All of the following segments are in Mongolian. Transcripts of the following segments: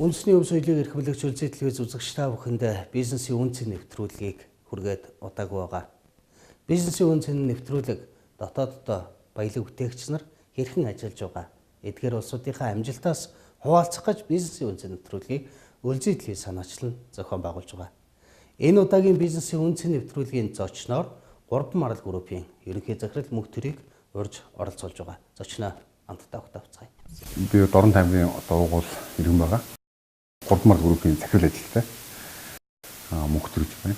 Үндэсний өв соёлыг эрхэмлэгч Өлзий телевиз үзэгч та бүхэнд бизнесийн үнэ цэн нэвтрүүлгийг хүргээд удаагүй байгаа. Бизнесийн үнэ цэн нэвтрүүлэг дотооддоо баялаг бүтээгч нар хэрхэн ажиллаж байгаа, эдгээр улсуудынхаа амжилтаас хуваалцах гэж бизнесийн үнэ цэн нэвтрүүлгийг Өлзий телевиз санаачлан зохион байгуулж байгаа. Энэ удаагийн бизнесийн үнэ цэн нэвтрүүлгийн зочноор Гурван Марал группийн ерөнхий захирал Мөнх Төрийг урьж оролцуулж байгаа. Зочноо хамтдаа угтавцгаая. Би Дорнот аймгийн одоо уугуул иргэн байгаа. Гурван Марал группийн захирал ажилтай Мөнх Төрөж байна.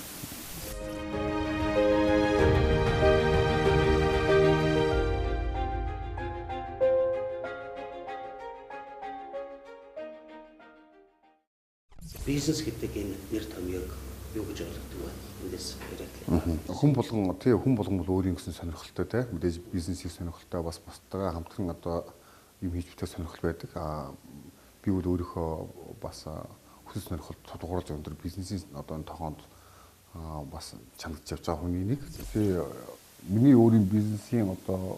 Бизнес гэдэг энэ нэр томьёог юу гэж ойлгодог вэ? Эндээс яриад. Хүн болгон тий хүн болгон бол өөрийн гэсэн сонирхолтой тий мэдээж бизнесийг сонирхолтой бас бусдаа хамтран одоо юм хийж бүтэх сонирхол байдаг. Аа би бол өөрийнхөө бас хүсэл сонирхол тулгуурлаж өндөр бизнесийн одоо энэ тохоонд бас чангаж явж байгаа хүний нэг. Тий миний өөрийн бизнесийн одоо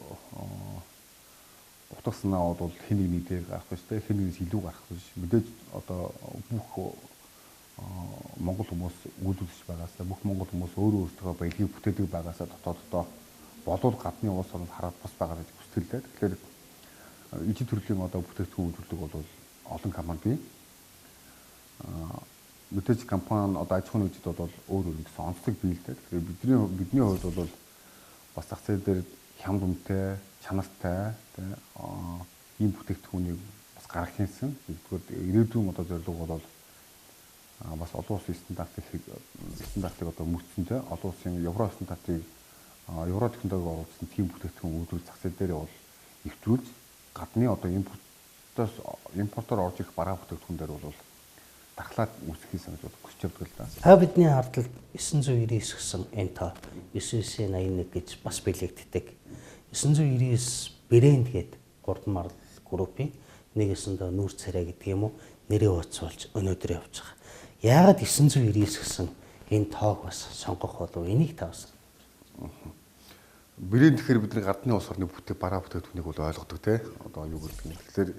утга санаа бол хэн нэгний дээр гарах биш тий хэн нэгнээс илүү гарах биш. Мэдээж одоо бүх Монгол хүмүүс үйлдвэрлэж байгаасаа бүх Монгол хүмүүс өөрөө өөртөө баялагийг бүтээдэг байгаасаа дотооддоо болов гадны улс орнд хараад бас байгаа гэж хүсдэг л дээ. Тэгэхээр ижил төрлийн одоо бүтээгдэхүүн үйлдвэрлэдэг бол олон компани бий. Мэдээж компани одоо аж ахуйн нэгжид бол өөр өөр гэсэн онцлог бий л дээ. Тэгэхээр бидний хувьд бол бас зах зээл дээр хямд үнэтэй, чанартай тий ийм бүтээгдэхүүнийг бас гаргах юмсан. Нэгдүгээр ирээдүйн одоо зорилго бол бас олон улсын стандартыг одоо мөрдсөн те олон улсын евро стандартыг евро технологиг оруулсан тийм бүтээгдэхүүн үйлдвэрлэх зах зээл дээр бол нэвтрүүлж гадны одоо импортоор орж ирэх бараа бүтээгдэхүүн дээр бол дархлаа үүсгэхийг санаж хүсэж явдаг л да. Та бидний хардталд 999 гэсэн энэ тоо 9981 гэж бас бэлэгддэг. 999 брэнд гээд Гурван Марал группийн нэг ёсондоо нүүр царай гэдэг юм уу нэрээ ууцуулж өнөөдөр явж байгаа. Яагаад 999 гэсэн энэ тоог бас сонгох болов? Энийг та бас. Брэнд гэхээр бидний гадны улс орны бараа бүтээгдэхүүнийг бол ойлгодог те. Одоо юу гэдэг юм. Тэгэхээр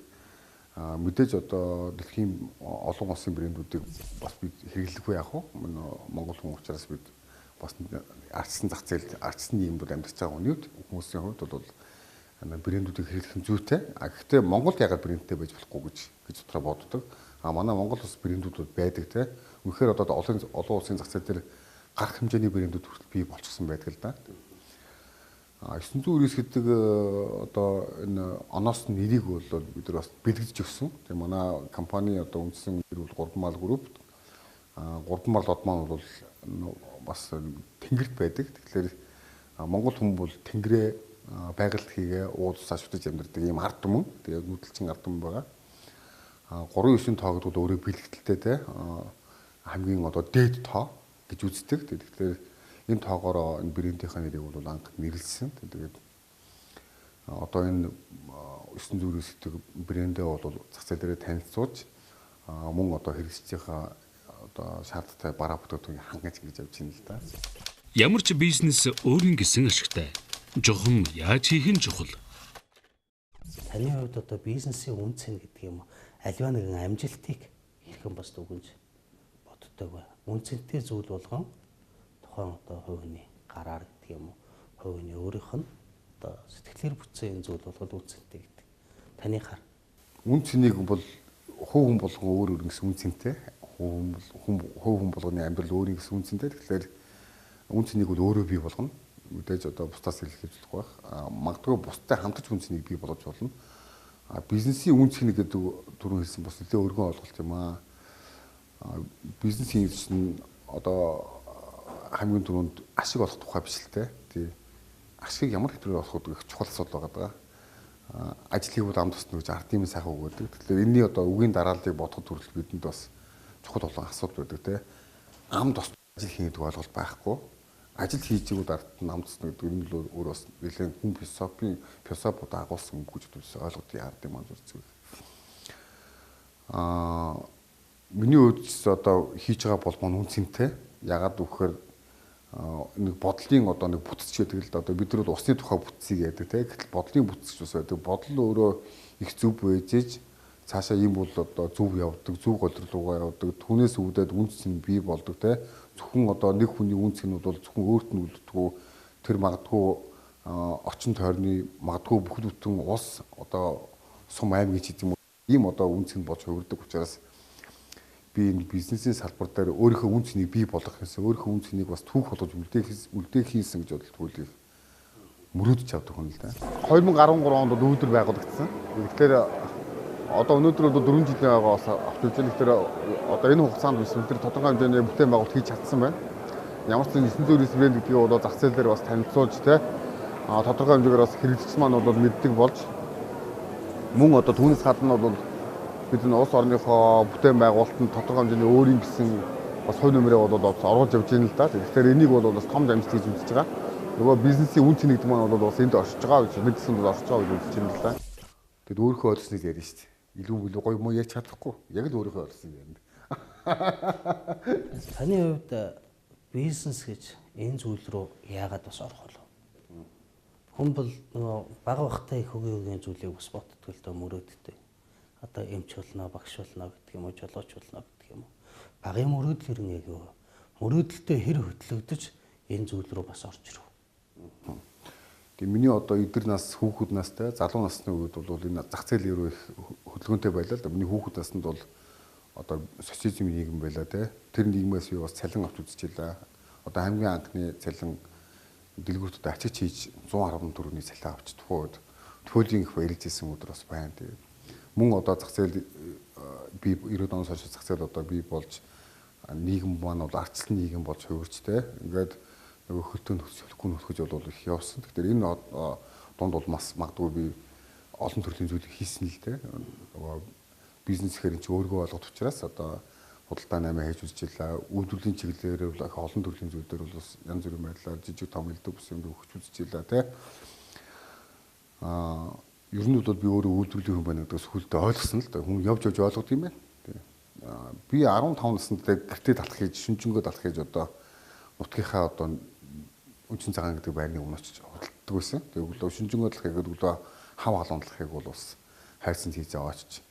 мэдээж одоо дэлхийн олон улсын брэндүүдийг бас бид хэрэглэхгүй яах вэ? Монгол хүн учраас бид бас ардчсан зах зээлд, ардчсан нийгэмд амьдарч байгаа хүний хүмүүсийн хувьд бол брэндүүдийг хэрэглэх нь зүйтэй. А гэхдээ Монголд яагаад брэндтэй байж болохгүй гэж дотроо боддог. А манай Монгол улс брэндүүд байдаг те. Үнэхээр одоо олон улсын зах зээл дээр гарах хэмжээний брэндүүд хүртэл бий болчихсон байдаг л да. А 999 гэдэг одоо энэ оноос нэрийг бол бид нар бас бэлгэдэж өгсөн. Тэгээ манай компани одоо үндсэн нэр бол Гурван Марал групп. А Гурван Марал од маань бол бас тэнгэрт байдаг. Тэгэхээр Монгол хүн бол тэнгэрээ байгальд хийгээ уул усаа шүтэж амьдардаг ийм ард түмэн. Тэгээ нүүдэлчин ард түмэн байгаа. 3-9 тоо гэдэг бол өөрөө бэлэгдэлтэй те хамгийн одоо дээд тоо гэж үздэг. Тэгэхээр энэ тоогоороо энэ брэндийнхаа нэрийг бол анх нэрлсэн. Тэгээд одоо энэ 999 гэдэг брэндээ бол зах зээл дээрээ танилцуулж мөн одоо хэрэглэгчдийнхаа одоо шаардлагатай бараа бүтээгдэхүүнийг хангаж ингэж явж байна л да. Ямар ч бизнес өөрийн гэсэн ашигтай. Жухам яаж хийх нь чухал. Таны хувьд одоо бизнесийн үнэ цэн гэдэг юм уу? Аливаа нэгэн амжилтыг хэрхэн бас дүгнж боддог вэ? Үнэ цэнтэй зүйл болгон тухайн одоо хувь хүний гараар гэдэг юм уу? Хувь хүний өөрийнх нь одоо сэтгэлээр бүтсэн энэ зүйл болгол үнэ цэнтэй гэдэг. Таны хар. Үнэ цэнийг бол хувь хүн болгон өөр өөр гэсэн үнэ цэнтэй. Хувь хүн болгоны амьдрал өөрийн гэсэн үнэ цэнтэй. Тэгэхээр үнэ цэнийг бол өөрөө бий болгоно. Мэдээж одоо бусдаас илэрхийлж болохгүй байх. Магадгүй бусдтай хамтарч үнэ цэнийг бий болгож болно. Бизнесийн үнэ цэнийг гэдэг түрүүн хэлсэн бас нэлээд өргөн ойлголт юм аа. Бизнесийн чинь одоо хамгийн түрүүнд ашиг олох тухай биш л те. Тий. Ашигыг ямар хэтрээр олох вэ гэх чухал асуудал байгаа даа. Ажил хийвэл ам тусна гэж ард юм сайхан үг байдаг. Тэгэхээр энэний одоо үгийн дарааллыг бодоход хүртэл бидэнд бас чухал болон асуудал байдаг те. Ам тус ажил хийнэ гэдэг ойлголт байхгүй. Ажил хийж игүүд ард нь ам тусна гэдэг энэ л өөр бас нэлээд хүн философийн философиуд агуулсан үг гэж ойлгоод ард юм аа зүг. Миний хувьд одоо хийж байгаа бол мөн үнцэнтэй. Ягаад гэвэл нэг бодлын одоо нэг бүтц гэдэг л да. Одоо бид нар бол усны тухай бүтцийг яадаг те. Гэтэл бодлын бүтц гэж бас байдаг. Бодол өөрөө их зөв байжээж Цаашаа ийм бол одоо зөв явдаг, зөв голролуугаа явдаг. Түүнээс үүдээд үнц нь бий болдог те. Зөвхөн одоо нэг хүний үнц нь бол зөвхөн өөрт нь үлддэггүй. Тэр магадгүй орчин тойрны магадгүй бүхэл бүтэн улс одоо сум аймаг гэж юм уу. Ийм одоо үнц нь болж хувирдаг учраас би энэ бизнесийн салбар дээр өөрийнхөө үн цэнийг бий болгох гэсэн, өөрийнхөө үн цэнийг бас түүх болгож үлдээх хийсэн гэж бодол тгүүлийг мөрөөдөж авдаг хүн л да. 2013 онд бол үүдэр байгуулагдсан. Тэгэхээр одоо өнөөдөр бол 4 жилийн байгаа бас авч үзэн. Тэгэхээр одоо энэ хугацаанд бас бид нар тодорхой хэмжээний бүтээн байгуулалт хийж чадсан байна. Ямар ч 909 брэнд гэдгийг бол зах зээл дээр бас танилцуулж те тодорхой хэмжээгээр бас хэрэглэгч маань бол мэддэг болж мөн одоо түүнээс гадна бол бид энэ улс орныхоо бүтээн байгуулалтанд тодорхой хэмжээний өөрийн гэсэн бас хувь нэмрээ бол оруулж явж байна л да. Тэгэхээр энийг бол бас том дамжлал гэж үзэж байгаа. Нөгөө бизнесийн үн цэн гэдэг маань бол бас энд оршиж байгаа гэж мэдсэн бол оршиж байгаа гэж үзэж байна л да. Тэгэд өөрийнхөө ойлгосныг ярина шүү дээ. Илүү гоё муу ярьж чадахгүй. Яг л өөрийнхөө ойлгосныг ярина. Таны хувьд бизнес гэж энэ зүйл рүү яагаад бас орох вэ? Хүн бол нөгөө бага бахтай их хөгийн зүйлийг бас боддог л доо мөрөөддөг. Одоо эмч болно, багш болно гэдэг юм уу, жолооч болно гэдэг юм уу. Багын мөрөөдөл ер нь яг юу? Мөрөөдөлтөй хэр хөтлөгдөж энэ зүйл рүү бас орж ирв. Тэгээ миний одоо эдэр нас, хүүхэд настай, залуу насны үед бол энэ зах зээл рүү их хөдөлгөөнтэй байлаа л да. Миний хүүхэд наснд бол одоо социализм нийгэм байлаа те. Тэр нийгмээс би бас цалин авч үзчихлээ. Одоо хамгийн анхны цалин дэлгүүрт одоо ачиж хийж 110 төгрөгийн цалин авч тухайд төлөлийн их баярлж исэн өдөр бас байна. Тэгээд мөн одоо зах зээл би 90 оноос хойш зах зээл одоо бий болж нийгэм маань бол ардчлан нийгэм болж хувирч те. Ингээд нөгөө хөлтөө нөхцөлгүй нөхөж бол их явсан. Тэгэхээр энэ дунд бол бас магадгүй би олон төрлийн зүйлийг хийсэн л те. Нөгөө бизнес гэхээр чи өөргөө ойлгох учраас одоо худалдаа 8 хийж үзчихлээ. Үйлдвэрлэлийн чиглэлээр бол их олон төрлийн зүйл дээр бол бас янз бүрийн байдлаар жижиг том элдв бүс юм өгч үзчихлээ те. Ер нь бол би өөрөө үйлдвэрлэлийн хүн байна гэдгээс хөлдөө ойлгосон л да. Хүн явж явж ойлгох юм байна. Би 15 наснд гэртээ талах хийж, шүнжэнгөө талах хийж одоо нутгийнхаа одоо үнчин цагаан гэдэг байрны өмнө очиж худалддаг байсан. Тэгээ өглөө шүнжэнгөө талах хийгээд өглөө хав халуун талахыг бол бас хайрсан хийж аваач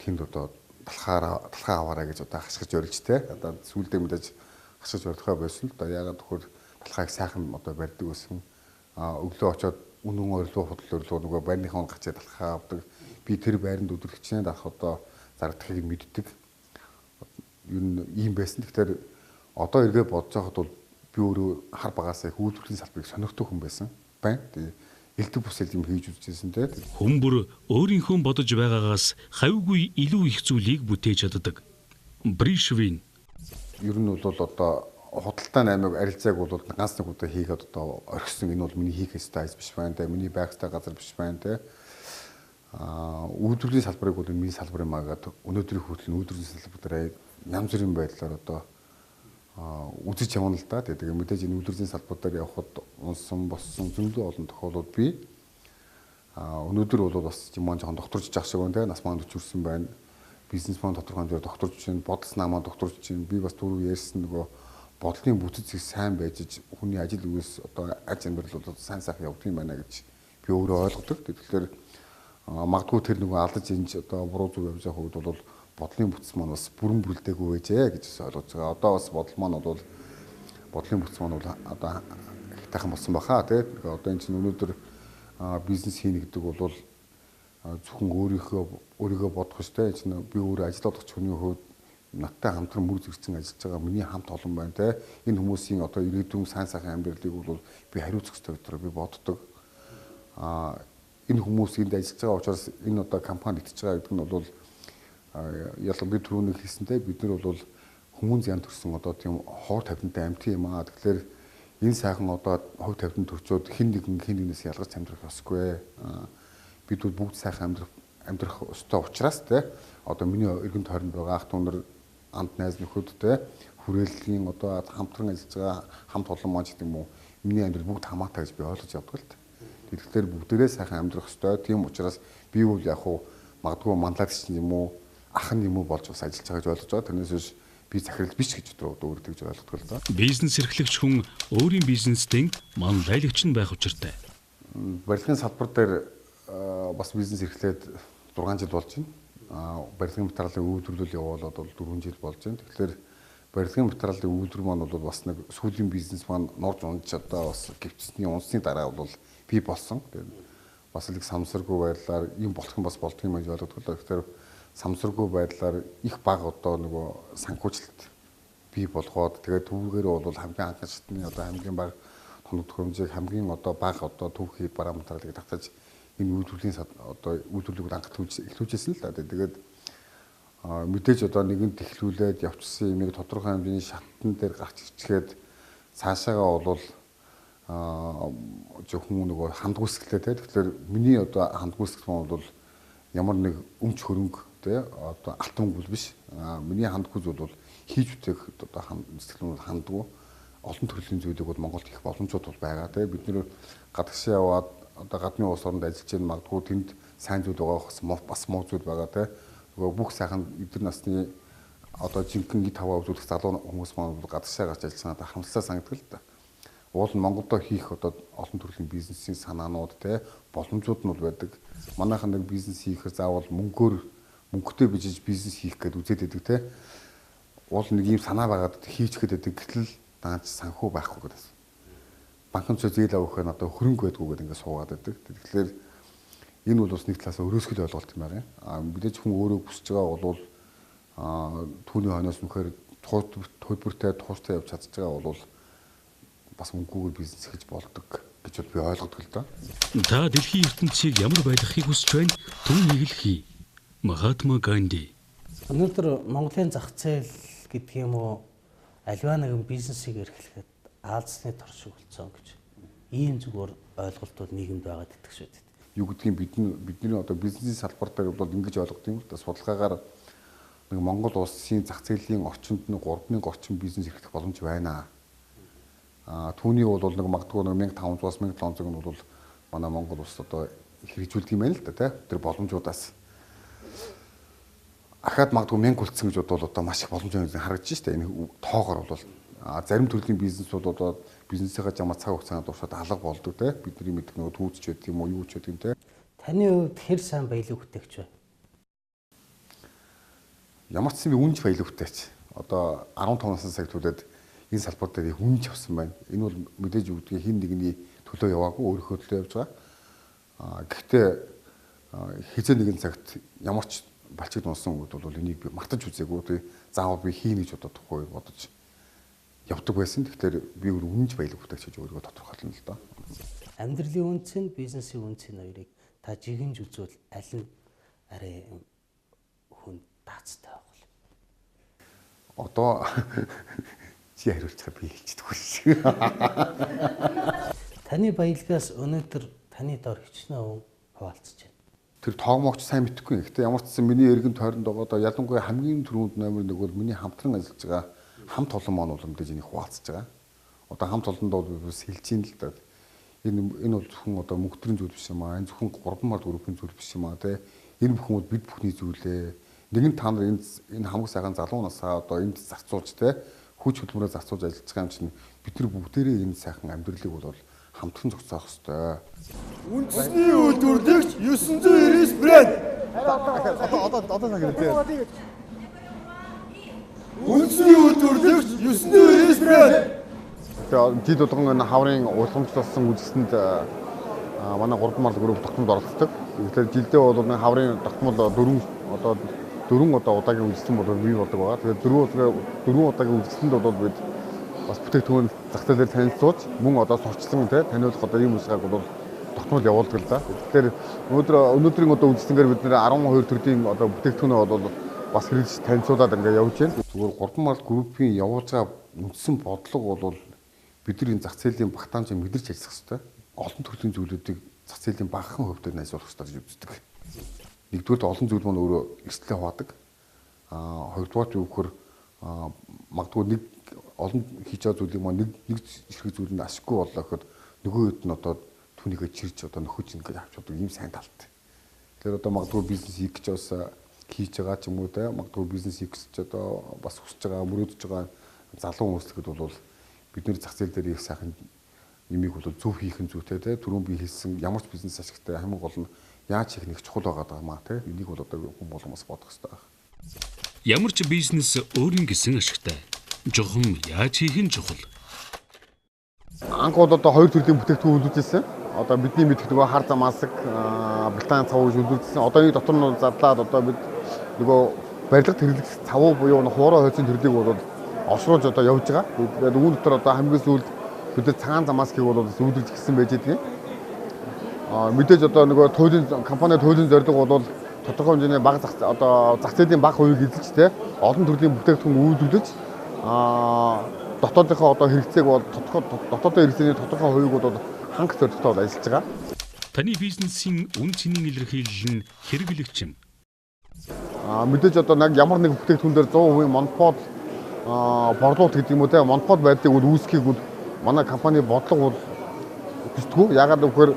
тэнд одоо талхаа аваарай гэж одоо хашгиж орилж те. Одоо сүүлдээ мэдээж хашгиж орилохоо байсан л да. Яагаад гэвэл талхайг сайхан одоо барьдаг байсан. Өглөө очоод үнэн ойрлоо худал ойрлоо нөгөө байрныхаа гачаа талхаа авдаг. Би тэр байранд өдөр хичнээн дарах одоо зарагдахыг мэддэг. Ер нь ийм байсан. Тэгэхээр одоо эргээ бодож байхад бол би өөрөө хар багасаа их үйлдвэрлэлийн салбарыг сонирхдаг хүн байсан байна. Тэгээ элдв бүсэл юм хийж үзчихсэн те. Хүн бүр өөрийнхөө бодож байгаагаас хавьгүй илүү их зүйлийг бүтээж чаддаг. Бришвин. Ер нь бол одоо худалдаа 8-ыг арилцааг бол ганц нэг удаа хийгээд одоо орхисон. Энэ бол миний хийх ёстой ажил биш байна те. Миний байх ёстой газар биш байна те. Үйлдвэрлэлийн салбарыг бол миний салбар юм аа гэдэг өнөөдрийн хүртэл үйлдвэрлэлийн салбар дээр янз бүрийн байдлаар одоо үзэж явна л да. Тэгээ мэдээж энэ үйлдвэрлэлийн салбар дээр явхад унсан, боссон зөндөө олон тохиолдол бий. Өнөөдөр бол бас юм маань жоохон докторжиж ах шиг байна те. Нас маань 40 хүрсэн байна. Бизнес маань тодорхой хэмжээгээр докторжиж байна. Бодол санаа маань докторжиж байна. Би бас түрүү ярьсан нөгөө бодлын бүтэц их сайн байж хүний ажил үйлс одоо аж амьдрал бол сайн сайхан явдаг юм байна гэж би өөрөө ойлгодог. Тэгэхээр магадгүй тэр нөгөө алдаж инж одоо буруу зүг явж байгаа хувьд бол бодлын бүтэц маань бас бүрэн бүлдээгүй байжээ гэж ойлгож байгаа. Одоо бас бодол маань бол бодлын бүтэц маань бол одоо хайтайхан болсон баха тий. Одоо энэ чинь өнөөдөр бизнес хийнэ гэдэг бол зөвхөн өөрийгөө бодох шүү дээ. Энэ чинь би өөрөө ажил олгогч хүний хувьд надтай хамтран мөр зэрэгцэн ажиллаж байгаа миний хамт олон байна те. Энэ хүмүүсийн одоо ирээдүйн сайн сайхан амьдралыг бол би хариуцах ёстой гэдгээр би боддог. Энэ хүмүүс энд ажиллаж байгаа учраас энэ одоо компани итгэж байгаа гэдэг нь бол ялангуяа би түрүүнийг хэлсэнтэй бид нар бол хүмүүн зян төрсөн одоо тийм хоор тавилантай амьтан юм аа. Тэгэхээр энэ сайхан одоо хов тавилан төрчөөд хэн нэгэн хэн нэгнээс ялгарч амьдрах ёсгүй. Бид бол бүгд сайхан амьдрах ёстой учраас те одоо миний эргэн тойронд байгаа ах дүү нар анд найз нөхөд те хүрээллийн одоо хамтран ажиллаж байгаа хамт олон маань гэдэг юм уу миний амьдрал бүгд хамаатай гэж би ойлгож явдаг л. Тэгэхээр бүгдээрээ сайхан амьдрах ёстой. Тийм учраас би бол яг хуу магадгүй манлайлагч юм уу ах нь юм уу болж бас ажиллаж байгаа гэж ойлгож байгаа. Тэрнээс биш би захирал биш гэж өөр тэгж ойлгодог л да. Бизнес эрхлэгч хүн өөрийн бизнесдээ манлайлагч нь байх учиртай. Барилгын салбар дээр бас бизнес эрхлээд 6 жил болж байна. Барилгын материалын үйлдвэрлэл явуулаад бол 4 жил болж байна. Тэгэхээр барилгын материалын үйлдвэр маань бол бас нэг сүүлийн бизнес маань норж унж одоо бас гівцсний унсны дараа бол бий болсон. Тэгээд бас нэг самсаргүй байдлаар юм болох юм бас болдго юм гэж ойлгодог л. Тэгэхээр самсаргүй байдлаар их бага одоо нөгөө санхүүжилт бий болгоод тэгээд түүгээр бол хамгийн анхны шатны одоо хамгийн бага тоног төхөөрөмжийг хамгийн одоо бага одоо түүхий бараа материалыг татаж энэ үйлдвэрлэлийн одоо үйлдвэрлэлийг анх эхлүүлжсэн л да. Тэгээд мэдээж одоо нэгэнт эхлүүлээд явчихсан юмыг тодорхой хэмжээний шатн дээр гарч ирчгээд цаашаагаа бол зөвхөн нөгөө хандгүйсгэлээ те. Тэгэхээр миний одоо хандгүйсгэл маань бол ямар нэг өмч хөрөнгө те одоо алт мөнгө бол биш. Миний хандгүйс бол хийж бүтээх одоо сэтгэл нь хандгүй олон төрлийн зүйлийг бол Монголд их боломжууд бол байгаа те. Бид нэр гадагшаа яваад одоо гадны улс оронд ажиллаж байгаа магадгүй тэнд сайн зүйл байгаа бас муу зүйл байгаа те. Нөгөө бүх сайхан эдгээр насны одоо жинхэнэ эд хаваа үзүүлэх залуу хүмүүс маань бол гадагшаа гарч ажиллаж байгаа харамсалтай санагддаг л да. Уул нь Монголдо хийх одоо олон төрлийн бизнесийн санаанууд те боломжууд нь бол байдаг. Манайхан нэг бизнес хийхээр заавал мөнгөтэй бижиж бизнес хийх гээд үзээд байдаг те. Уул нэг ийм санаа байгаад хийчихээд байдаг. Гэтэл даанч санхүү байхгүй гэдэг. Банкн цоо зээл авах нь одоо хөрөнгө байдгүй гэдэг ингээд суугаад байдаг. Тэгэхээр энэ бол бас нэг талаас өрөөсгөл ойлголт юм байна. Мэдээж хүн өөрөө хүсэж байгаа бол түүний хойноос үнэхээр төлбөртэй тууштай явж чадж байгаа бол бас мөнгөгүй бизнес хийж болдог гэж би ойлгодог л доо. Та дэлхийн ертөнцийг ямар байлгахыг хүсэж байна? Түүнийг л хий. Махатма Ганди. Өнөөдөр Монголын зах зээл гэдэг юм уу аливаа нэгэн бизнесийг эрхлэхэд аалзны тор шиг болсон гэж ийм зүгээр ойлголтууд нийгэмд байгаад идэх шүү дээ. Юу гэдгийг бидний одоо бизнесийн салбар дээр бол ингэж ойлгодог юм л да. Судалгаагаар нэг Монгол улсын зах зээлийн орчинд нэг 3000 орчим бизнес эрхлэх боломж байна. Түүний бол нэг магадгүй нэг 1500-аас 1700 нь бол манай Монгол улс одоо хэрэгжүүлдэг юм байна л да тий. Тэр боломжуудаас ахаад магадгүй 1000 үлдсэн гэж бодвол одоо маш их боломж харагдаж штэ. Энэ тоогоор бол зарим төрлийн бизнес бол одоо бизнесийнхаа жамаа цаг хугацаанд дуусаад алга болдог те. Бидний мэдэх нөгөө түүцч байдаг юм уу юу ч байдаг юм те. Таны хувьд хэр сайн баялаг бүтээгч вэ? Ямар ч юм би үнж баялаг бүтээгч. Одоо 15 насны цаг түлээд энэ салбар дээр их үнж авсан байна. Энэ бол мэдээж юу гэдгийг хин нэгний төлөө яваагүй өөрийнхөө төлөө явж байгаа. Гэхдээ хизээ нэгэн цагт ямар ч балчиг унсан үед бол энийг би мартаж үзээгүй. Тэг заавал би хийнэ гэж бодохгүй бодож явдаг байсан. Тэгэхээр би өөр үнэнч баялаг бүтээгч гэж өөрийгөө тодорхойлно л доо. Амьдралын үнц нь бизнесийн үнц нь хоёрыг та жигэнж үзвэл аль нь арай хүн даацтай байх вэ? Одоо чи хариулчихаа би хэлчихдэг шүү. Таны баялагаас өнөөдөр таны дор хичнээн хүн хуваалцаж байна. Тэр тоогмогч сайн мэдэхгүй. Гэхдээ ямар ч гэсэн миний эргэн тойронд байгаа одоо ялангуяа хамгийн түрүүнд номер 1 бол миний хамтран ажиллаж байгаа хамт олон маань бол мэдээж энийг хуваалцаж байгаа. Одоо хамт олонд бол бас хэлж ийн л да. Энэ бол зөвхөн одоо мөнгөдрийн зүйл биш юм аа. Энэ зөвхөн 3 мар группийн зүйл биш юм аа тий. Энэ бүхэн бол бид бүхний зүйлээ. Нэгэн та нар энэ хамаг сайхан залуу насаа одоо энд зарцуулж тий хүч хөдөлмөрөөр зарцуулж ажиллаж байгаа юм чинь бид нар бүгдээрээ энэ сайхан амьдралыг бол хамтран зохицоох ёстой. Үндэсний үйлдвэрлэгч 999 брэнд. Одоо санагдав тий. Үндэсний үйлдвэрлэгч 999 брэнд. Тэгээ жил болгон энэ хаврын уламжлалсан үзэсгэлэнд манай 3 мал групп тогтмол оролцдог. Тэгэхээр жилдээ бол нэг хаврын тогтмол 4 одоо удаагийн үзэсгэлэн бол бий болдог байгаа. Тэгэхээр 4 удаагийн үзэсгэлэнд бол бид бас бүтээгдэхүүн зах зээлээр танилцуулж мөн одоо сурчлан тий таниулах одоо ийм үсгийг бол тогтмол явуулдаг л да. Тэгэхээр өнөөдрийн одоо үзэсгэлэнгээр бид нэр 12 төрлийн одоо бүтээгдэхүүнээ бол бас хэрэгж танилцуулаад ингээд явж байна. Зүгээр 3 мал группийн явуулж байгаа үндсэн бодлого бол бидний зах зээлийн багтаамжийг мэдэрч ажиллах хэрэгтэй. Олон төрлийн зүйлүүдийг зах зээлийн багахан хувь дээр нь ажиллах хэрэгтэй гэж үздэг. Нэгдүгээр олон зүйл маань өөрөө эрсдлээ хуваадаг. Хоёрдугаар юу гэхээр магадгүй нэг олон хийж байгаа зүйлийг маань нэг зэрэг зүйл нь ашиггүй боллоо гэхэд нөгөө хэд нь одоо түүнийгээ чирж одоо нөхөж ингээд авч чаддаг ийм сайн талтай. Тэгэхээр одоо магадгүй бизнес хийх гэж бас хийж байгаа ч юм уу те магадгүй бизнес хийх гэж одоо бас хүсэж байгаа мөрөөдөж байгаа залуу хүмүүслэхэд бол бид нэр зах зээл дээр их сайхан юмыг бол зөв хийх нь зүйтэй те түрүүн би хэлсэн ямар ч бизнес ашигтай хамгийн гол нь Яаж хийх нэг чухал байгаа даа маа те. Энийг бол одоо хүн болгон бас бодох хэрэгтэй байх. Ямар ч бизнес өөрийн гэсэн ашигтай. Жохон яаж хийх нь чухал. Анх бол одоо хоёр төрлийн бүтээгдэхүүн үйлдвэрлэсэн. Одоо бидний мэдэх нөгөө хар замаасаг, Британи цав гэж үйлдвэрлэсэн. Одоо энэ дотор нь задлаад одоо бид нөгөө барилгад хэрэглэх цавуу буюу хуурай хойцын төрлийг бол олшруулж одоо явж байгаа. Тэгээд үүн дотор одоо хамгийн сүүлд бид нар цагаан замаасгийг бол үйлдвэрлэж эхэлсэн байж байгаа. Мэдээж одоо нөгөө туйлын компани туйлын зорилго бол тодорхой хэмжээний бага зах одоо зах зээлийн бага хувийг эзэлж те олон төрлийн бүтээгдэхүүн үйлдвэрлэж дотоодынхоо одоо хэрэгцээг бол дотоодын хэрэгцээний тодорхой хувийг бол хангах зорилготой бол ажиллаж байгаа. Таны бизнесийн үн цэнийн илэрхийлэл нь хэрэглэгч юм. Мэдээж одоо ямар нэг бүтээгдэхүүн дээр 100% монопол борлуулалт гэдэг юм уу те монопол байдлыг бол үүсгэхийг бол манай компани бодлого бол хүсдэггүй. Яагаад гэвэл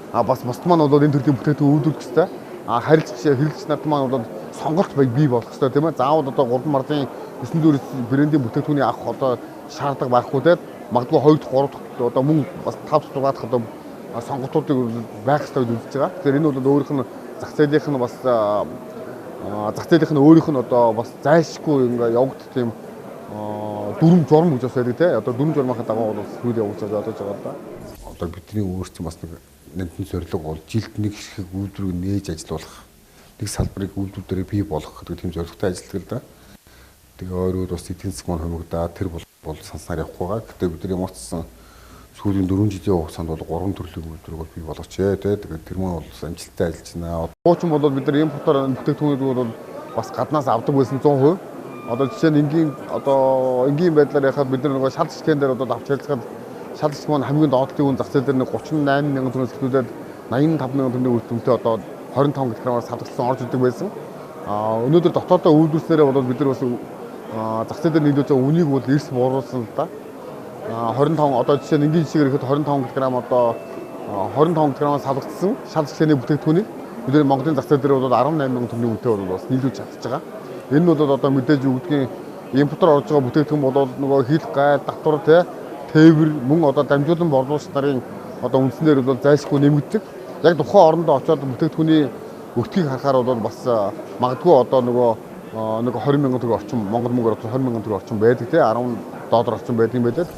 бас бусд маань бол энэ төрлийн бүтээгдэхүүн үйлдвэрлэх хэрэгтэй. Харилцагч хэрэглэгч нарт маань бол сонголт бий болох хэрэгтэй тийм ээ. Заавал одоо 3 мартын 909 брендийн бүтээгдэхүүний авах одоо шаардлага байхгүй те. Магадгүй 2 дахь 3 дахь одоо мөн бас 5 дахь 6 дахь одоо сонголтуудыг байх хэрэгтэй гэж үзэж байгаа. Тэгэхээр энэ бол өөрийнх нь зах зээлийнх нь бас зах зээлийнх нь өөрийнх нь одоо бас зайлшгүй ингээ явагдах тийм дүрм журам гэж бас байдаг те. Одоо дүрм журмынхаа дагуу бол сүүл явуулж бодож байгаа л да. Одоо бидний өөрсдөө бас нэг нэмтэн зорилго бол жилд нэг шиг үйлдвэрийг нээж ажилуулах, нэг салбарыг үйлдвэр дээр бий болгох гэдэг тийм зорилготой ажилладаг л да. Тэгээ ойрууд бас эдийн засаг маань хумигдаад тэр бол санснаар явахгүй байгаа. Гэтэ бид нар ямар ч гэсэн сүүлийн 4 жилийн хугацаанд бол 3 төрлийн үйлдвэрийг бол бий болгочээ те. Тэгээд тэр маань бол амжилттай ажиллаж байна. Хуучин бол бид нар импортоор бүтээгдэхүүнүүд бол бас гаднаас авдаг байсан 100%. Одоо жишээ нь энгийн одоо энгийн байдлаар яхад бид нар нөгөө шал шикэн дээр одоо авч хэлцгээд шал шик маань хамгийн доотлын үн зах зээл дээр нэг 38 мянган төгрөгөөс эхлүүлээд 85 мянган төгрөгийн үр дүнтэй одоо 25 кг-аар савдагсан орж идэг байсан. Өнөөдөр дотоодоо үйлдвэрлэснээрээ бол бид нар бас зах зээл дээр нийлүүлж байгаа үнийг бол эрс бууруулсан л да. 25 одоо жишээ нь энгийн жишээгээр ихэд 25 кг одоо 25 кг-аар савдагсан шал шикэний бүтээгдэхүүнийг бид нар Монголын зах зээл дээр бол 18 мянган төгрөгийн үнэтэй бол бас нийлүүлж чадж байгаа. Энэ нь бол одоо мэдээж үгдгийн импортоор орж байгаа бүтээгдэхүүн бол нөгөө хил гай, татвар те тээвэр мөн одоо дамжуулан борлуулагч нарын одоо үндснээр бол зайлшгүй нэмэгддэг. Яг тухайн орондоо очиод бүтээгдэхүүний өртгийг харахаар бол бас магадгүй одоо нөгөө нэг 20 мянган төгрөг орчим Монгол мөнгөөр 20 мянган төгрөг орчим байдаг те 10 доллар орчим байдаг юм байлаа.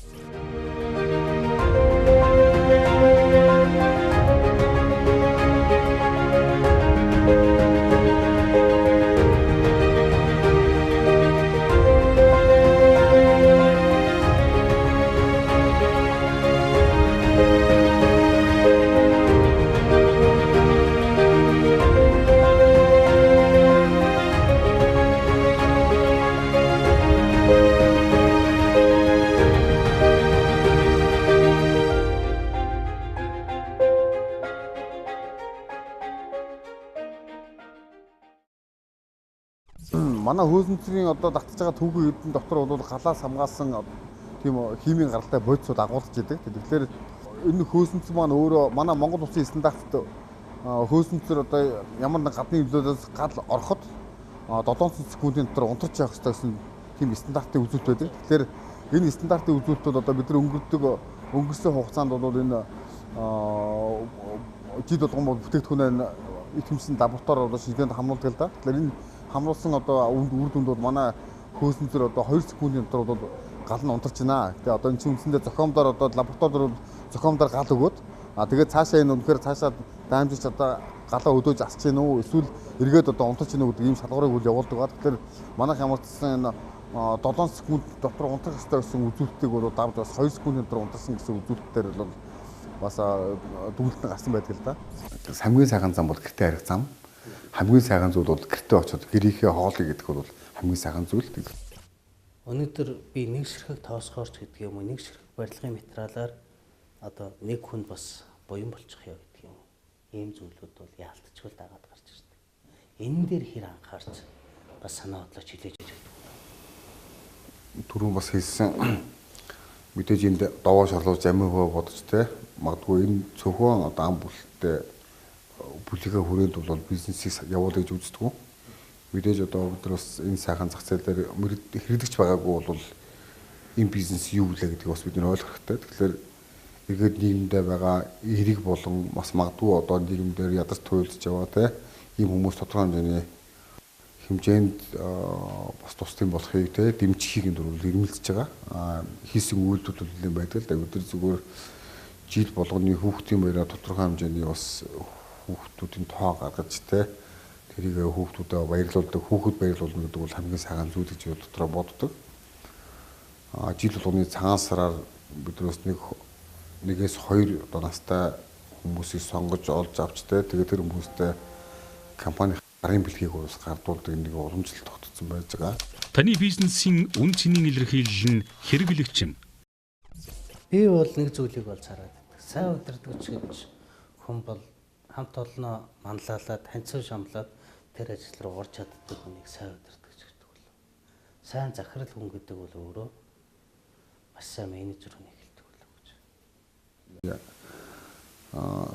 Манай хөөсөнцрийн одоо татж байгаа түүхэн эдэн дотор бол галаас хамгаалсан тийм химийн гаралтай бодисууд агуулж идэг. Тэгэхээр энэ хөөсөнцөр маань өөрөө манай Монгол улсын стандартт хөөсөнцөр одоо ямар нэг гадны нөлөөлөлөөс гал ороход 7 секундын дотор унтарч явах ёстой гэсэн тийм стандартын үзүүлэлт байдаг. Тэгэхээр энэ стандартын үзүүлэлтүүд одоо бид нар өнгөрсөн хугацаанд бол энэ жил болгон бол бүтээгдэхүүнээ итгэмжсэн лабораториор бол шинжилгээнд хамруулдаг л да. Тэгэхээр энэ хамруулсан одоо үр дүнд бол манай хөөсөнцөр одоо 2 секундын дотор бол гал нь унтарч байна. Тэгээ одоо энэ чинь үндсэндээ зохиомдоор одоо лабораториор зохиомдоор гал өгөөд тэгээд цаашаа энэ үнэхээр цаашаа даймжиж одоо галаа өдөөж асч гин үү эсвэл эргээд одоо унтарч гин үү гэдэг ийм шалгуурыг үл явуулдаг ба. Тэгэхээр манайх ямар ч гэсэн энэ 7 секунд дотор унтрах ёстой гэсэн үзүүлэлтийг бол давж бас 2 секундын дотор унтарсан гэсэн үзүүлэлтээр бол бас дүгнэлт нь гарсан байдаг л да. Хамгийн сайхан зам бол гэртээ харих зам. Хамгийн сайхан зүйл бол гэртээ очиод гэрийнхээ хоолыг идэх бол хамгийн сайхан зүйл. Өнөөдөр би нэг ширхэг тоосгоорч гэдэг юм уу, нэг ширхэг барилгын материалаар одоо нэг хүнд бас буян болчих ёо гэдэг юм уу. Ийм зүйлүүд бол яалтчгүй дагаад гарч ирдэг. Энэ дээр хэр анхаарч бас санаа бодлоо чилээж өгдөг. Түрүүн бас хэлсэн мэдээж энд даваа шарлууж амиа бодож те магадгүй энэ цөөхөн одоо ам бүлтэй бүлийнхээ хүрээнд бол бизнесийг явуулъя гэж үздэг. Мэдээж одоо бид нар бас энэ сайхан зах зээл дээр хэрэглэгч байгаагүй бол энэ бизнес юу вэ гэдгийг бас бид нар ойлгох хэрэгтэй. Тэгэхээр Эргээд нийгэмдээ байгаа эрэг болон бас магадгүй одоо нийгэмдээр ядарч туйлдж яваа те ийм хүмүүс тодорхой хэмжээний хэмжээнд бас тусдын болохыг те дэмжихийг энэ дөрвөл ирмэлцэж байгаа. Хийсэн үйлдэл юм байдаг л да. Бид нар зүгээр жил болгоны хүүхдийн баяраа тодорхой хэмжээний бас хүүхдүүдийн тоо гаргаж те тэрийг хүүхдүүдэд баярлуулдаг, хүүхэд баярлуулна гэдэг бол хамгийн сайхан зүйл гэж дотроо боддог. Жил болгоны цагаан сараар биднээс нэгээс хоёр одоо настай хүмүүсийг сонгож олж авч те тэгээд тэр хүмүүстэй компани гарын бэлгийг бас гардуулдаг нэг уламжлалт тогтцсон байж байгаа. Таны бизнесийн үн цэнийн илэрхийлэл нь хэрэглэгч юм. Би бол нэг зүйлийг бол цараад байдаг. Сайн удирдагч гэж хүн бол хамт олноо манлайлаад, ханцуу шамлаад тэр ажил руу орж чаддаг хүнийг сайн удирдагч гэдэг бол. Сайн захирал хүн гэдэг бол өөрөө маш сайн менежер хүнийг хэлдэг болов гэж.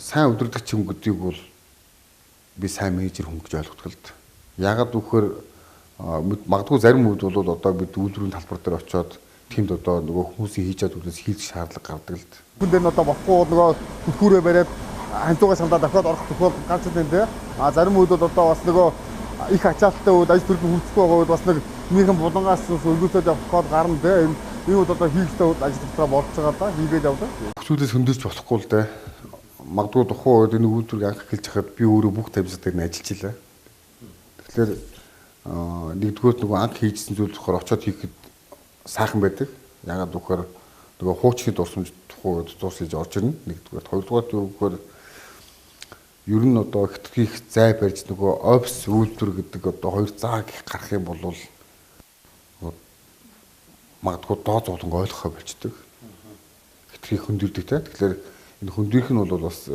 Сайн удирдагч хүн гэдгийг бол би сайн менежер хүн гэж ойлгодог л дээ. Яагаад гэвэл магадгүй зарим үед бол одоо бид үйлдвэрийн талбар дээр очиод тэнд одоо нөгөө хүмүүсийн хийж чадвар зүйлээс хийх шаардлага гардаг л дээ. Хүн дээр нь одоо болохгүй нөгөө түлхүүрээ бариад ханцуугаа шамдаад дахиад орох тохиолдол гарч ирдэг те. А зарим үед бол одоо бас нөгөө их ачаалттай үед ажил төрлийн хөгжихгүй байгаа үед бас нэг нийхэм булангаас өргөсөд явах тохиол гарна те. Энэ үед одоо хийх ёстой ажил дотроо болж байгаа да. Хийгээд явдаг. Зүйлээс хөндөрч болохгүй л дээ. Магадгүй тухайн үед энэ үйлдвэрийг анх эхэлж хахад би өөрөө бүх тавьсаа дээр нь ажиллаж илээ. Тэгэхээр нэгдүгээр нөгөө анх хийжсэн зүйл болохоор очиод хийхэд сайхан байдаг. Яагаад гэвэл нөгөө хуучны дурсамж тухайн үед зурс хийж орж ирнэ. Нэгдүгээр, хоёрдугаар юу гэхээр ер нь одоо хэтэрхий их зай барьж нөгөө офис үйлдвэр гэдэг одоо хоёр заа гэх гарах юм бол магадгүй доо зовлон ойлгохоо болчдөг. Хэтэрхий хөндөрдөг те. Тэгэхээр энэ хөндөрх нь бол бас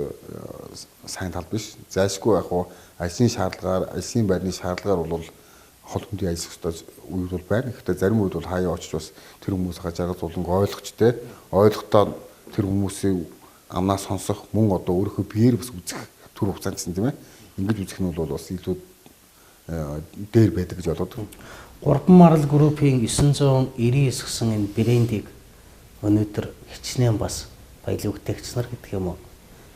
сайн тал биш. Зайлшгүй яг хуу ажлын шаардлагаар, ажлын байрны шаардлагаар бол хол хөндий ажиллах ёстой үед бол байна. Гэхдээ зарим үед бол хаяа очиж бас тэр хүмүүсийнхаа жаргал зовлонг ойлгож те. Ойлгохдоо тэр хүмүүсийн амнаа сонсох, мөн одоо өөрийнхөө биеэр бас үзэх төр хугацаанд чинь тийм ээ. Ингэж үзэх нь бол бас илүү дээр байдаг гэж ойлгодог. Гурван Марал группийн 999 гэсэн энэ брендийг өнөөдөр хичнээн бас баялаг бүтээгч нар гэдэг юм уу?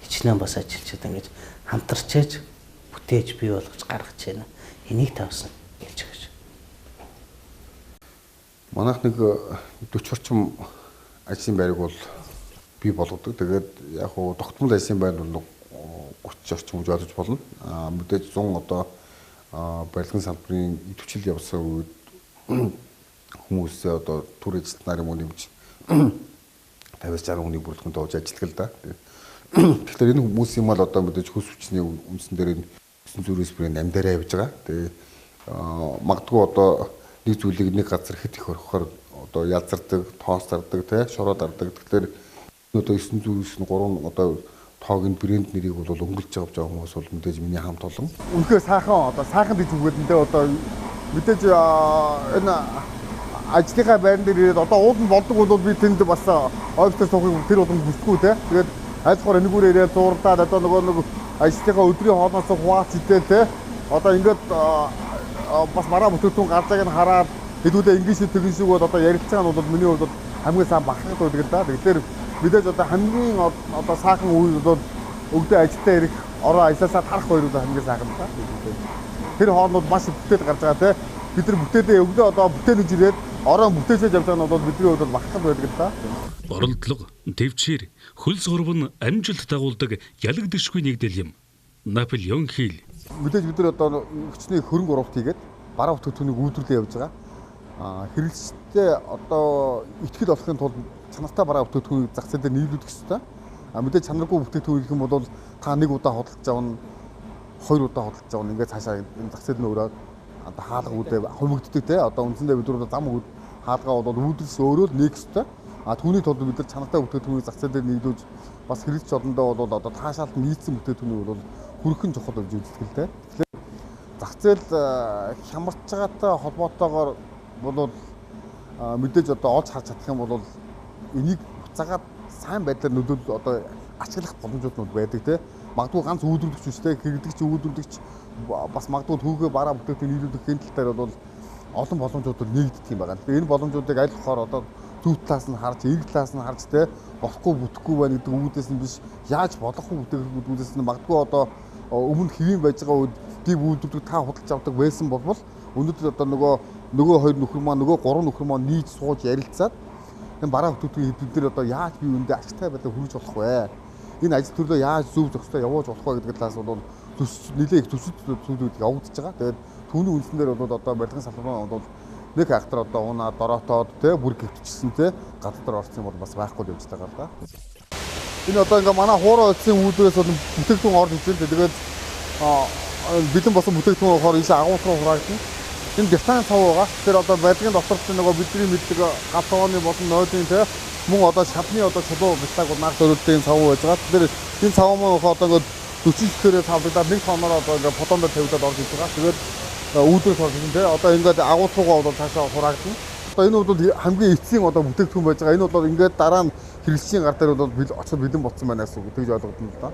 Хичнээн бас ажилчид ингэж хамтарч бүтээж бий болгож гаргаж байна. Энийг тавсан хэлж өгөөч. Манайх нэг 40 орчим ажлын байрыг бол бий болгодог. Тэгээд яг хуу тогтмол ажлын байр бол 30 орчим гэж ойлгож болно. Мэдээж 100 одоо барилгын салбарын идэвхжил явсан үед хүмүүсээ одоо төр ажилтнаар юм уу нэмж 50-60 хүний бүрэлдэхүүнтэй ууж ажилладаг л да. Тэгэхээр энэ хүмүүсийн мал одоо мэдээж хөлс хүчний үндсэн дээр энэ 999 брэнд амьдараа явж байгаа. Тэгээ магадгүй одоо нэг зүйлийг нэг газар хэд их орхихоор одоо ялзардаг, тоос зардаг, тэ шороо дардаг. Тэгэхээр одоо 999 одоо тоог энэ брэнд нэрийг бол өнгөлж байгаа хүмүүс бол мэдээж миний хамт олон. Үнэхээр сайхан одоо сайхан гэж үгээд энэ одоо мэдээж энэ ажлынхаа байран дээр ирээд одоо ууланд болдог бол би тэнд бас офисээр суухыг тэр болгонд хүсдэггүй те. Тэгээд айлхаар энэгүүрээ ирээд зуурдаад одоо нөгөө нэг ажлынхаа өдрийн хоолноос хуваалц идэл те. Одоо ингээд бас бараа бүтээгдэхүүн гарч байгааг нь хараад хэдүүлээ ингэ шиг тэгэн шиг бол одоо ярилцгаа нь бол миний хувьд бол хамгийн сайн бахархад байдаг л да. Тэгэхээр мэдээж одоо хамгийн одоо сайхан үе бол өгдөө ажилдаа ирэх, ороо ажилласаа тарах хоёр бол хамгийн сайхан л да. Тэр хоолнууд маш их бүтээл гарч байгаа те. Бид нар бүтээлээ өгдөө одоо бүтээлж ирээд ороо бүтээжж явж байгаа нь бол бидний хувьд бол бахархад байдаг л да. Оролдлого, төвчээр, хөлс гурав нь амжилт дагуулдаг ялагдашгүй нэгдэл юм. Наполеон Хилл. Мэдээж бид нар одоо хүчний хөрөнгө оруулалт хийгээд бараа бүтээгдэхүүнийг үйлдвэрлээ явж байгаа. Хэрэглэгчтэй одоо итгэл олохын тулд чанартай бараа бүтээгдэхүүнийг зах зээл дээр нийлүүлэх ёстой. Мэдээж чанаргүй бүтээгдэхүүн ирэх юм бол та нэг удаа худалдаж авна, хоёр удаа худалдаж авна. Ингээд цаашаа энэ зах зээл нь өөрөө одоо хаалга үүдээ хумигддаг те. Одоо үндсэндээ бид нар зам үүд хаалгаа бол үүдэлс өөрөө л нээх ёстой. Түүний тулд бид нар чанартай бүтээгдэхүүнийг зах зээл дээр нийлүүлж бас хэрэглэгч олондоо бол одоо таашаалт нийцсэн бүтээгдэхүүнийг бол хүрхэн чухал гэж үздэг л те. Тэгэхээр зах зээл хямарч байгаатай холбоотойгоор бол мэдээж одоо олж харж чадах юм бол энийг буцаагаад сайн байдлаар нөлөөлөл одоо ашиглах боломжууд нь байдаг те. Магадгүй ганц үйлдвэрлэгч биш те, хэрэглэгч, үйлдвэрлэгч бас магадгүй түүхээ бараа бүтээгдэхүүн нийлүүлэх энэ тал дээр бол олон боломжууд бол нэгддэг юм байна. Тэгэхээр энэ боломжуудыг аль болохоор одоо зүүн талаас нь харж, эрг талаас нь харж те, болохгүй бүтэхгүй байна гэдэг үүдээс нь биш, яаж болох вэ гэдэг үүдээс нь магадгүй одоо өмнө хэвийн байж байгаа үед див үйлдвэрлэг та худалдаж авдаг байсан болбол өнөөдөр одоо нөгөө хоёр нөхөр маань нөгөө гурван нөхөр маань нийт сууж ярилцаад энэ бараа бүтээгдэхүүний бид нар одоо яаж бие биендээ ашигтай байдлаар хүргэж болох вэ? Энэ ажил төрлөө яаж зөв зохистой явуулж болох вэ гэдэг талаас бол нэлээд их төсөл зүйлүүд явагдаж байгаа. Тэгээд түүний үндсэн дээр бол одоо барилгын салбар бол нэг ахтар одоо унаа дороотоод тэ бүр гівтчихсэн тэ гадар орсон юм бол бас байхгүй л явж байгаа л да. Энэ одоо ингээ манай хуурай утсын үүднээс бол бүтээгдэхүүн орж иж байна. Тэгээд бэлэн болсон бүтээгдэхүүн болохоор ийшээ агуулт руу хураагдана. Энэ Британи цав байгаа. Тэгэхээр одоо барилгын дотор чинь нөгөө бидний мэддэг гал тогооны болон нойлын тэ мөн одоо шабны одоо чулуу бэлтаг бол наад дөрөлтийн цав байж байгаа. Тэгэхээр энэ цав маань одоо ингээ 40 ихээр цавдагдаад 1 тонноор одоо ингээ фотондор тавигдаад орж иж байгаа. Тэгээд үүднээс орж ирсэн тий. Одоо ингээд агуулт руугаа бол цаашаа хураагдана. Одоо энэ бол хамгийн эцсийн одоо бүтээгдэхүүн байж байгаа. Энэ бол ингээд дараа нь хэрэглэгчийн гар дээр бол очоод бэлэн болсон байна гэсэн үг. Тэгж ойлгогдно л да.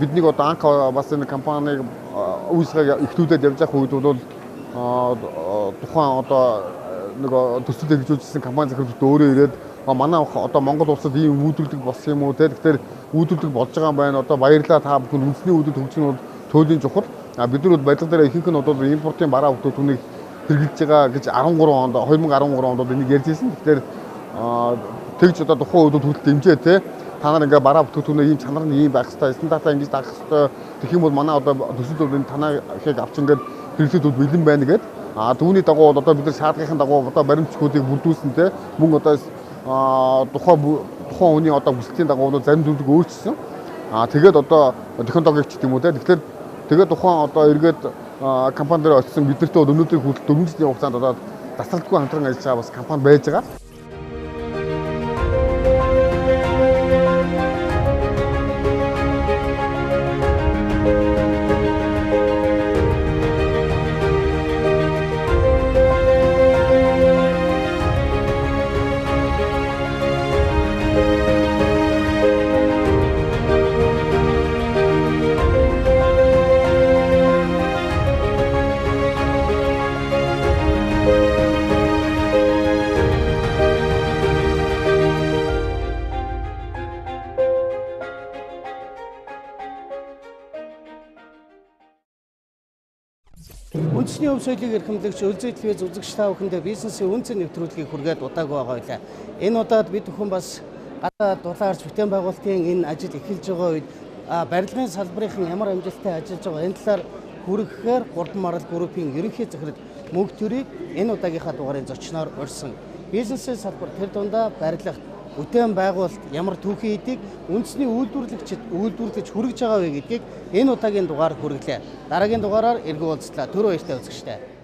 Биднийг одоо анх бас энэ компаниг үйлчлэгийг эхлүүлээд явж байгаа үед бол тухайн одоо нөгөө төсөл хэрэгжүүлсэн компани захирлууд өөрөө ирээд манай одоо Монгол улсад ийм үйлдвэрлэг болсон юм уу те. Тэгэхээр үйлдвэрлэг болж байгаа юм байна. Одоо баярлалаа та бүхэн үндэсний үйлдвэрлэл хөгжих нь бол туйлын чухал. Бид нар бол барилга дээр ихэнх нь бол импортын бараа бүтээгдэхүүнийг хэрэглэж байгаа гэж 13 онд 2013 онд бол энийг ярьж ирсэн. Тэгэхээр тэгж одоо тухайн үед төлөлт дэмжээ те. Та нар ингээ бараа бүтээгдэхүүнээ ийм чанар нь ийм байх хэвээр, стандартаа ингэж дагах хэвээр. Тэгэх юм бол манай одоо төсөл бол энэ танахыг авч ингээд хэрэглэхэд бол бэлэн байна гэд. Түүний дагуу одоо бид нар шаардлагын дагуу одоо баримт чигүүдийг бүрдүүлсэн те. Мөн одоо тухайн хүний одоо хүсэлтийн дагуу зарим зүйлийг өөрчилсөн. Тэгээд одоо технологич гэдэг юм уу те. Тэгэхээр тэгээд тухайн одоо эргээд компани дээр очисон биднэртэй бол өнөөдрийн хүртэл 4 жилийн хугацаанд одоо тасралтгүй хамтран ажиллаж байгаа бас компани байж байгаа. Үндэсний өв соёлыг эрхэмлэгч Өлзий телевиз үзэгч та бүхэндээ бизнесийн үнцэн нэвтрүүлгийг хүргээд удаагүй байгаа байлаа. Энэ удаад бид бүхэн бас гадаа дулаарч бүтээн байгуулалтын энэ ажил эхэлж байгаа үед барилгын салбарын ямар амжилттай ажиллаж байгаа энэ талаар хүргэхээр Гурван Марал группийн ерөнхий захирал Мөнх Төрийг энэ удаагийнхаа дугаарын зочноор урьсан. Бизнесийн салбар тэр дундаа барилгад бүтээн байгуулалт ямар түүхийн эдийг үндэсний үйлдвэрлэгчид үйлдвэрлэж хүргэж байгаа вэ гэдгийг энэ удаагийн дугаар хүргэлээ. Дараагийн дугаараар эргэн уулзлаа. Түр баяртай үзэгчдээ.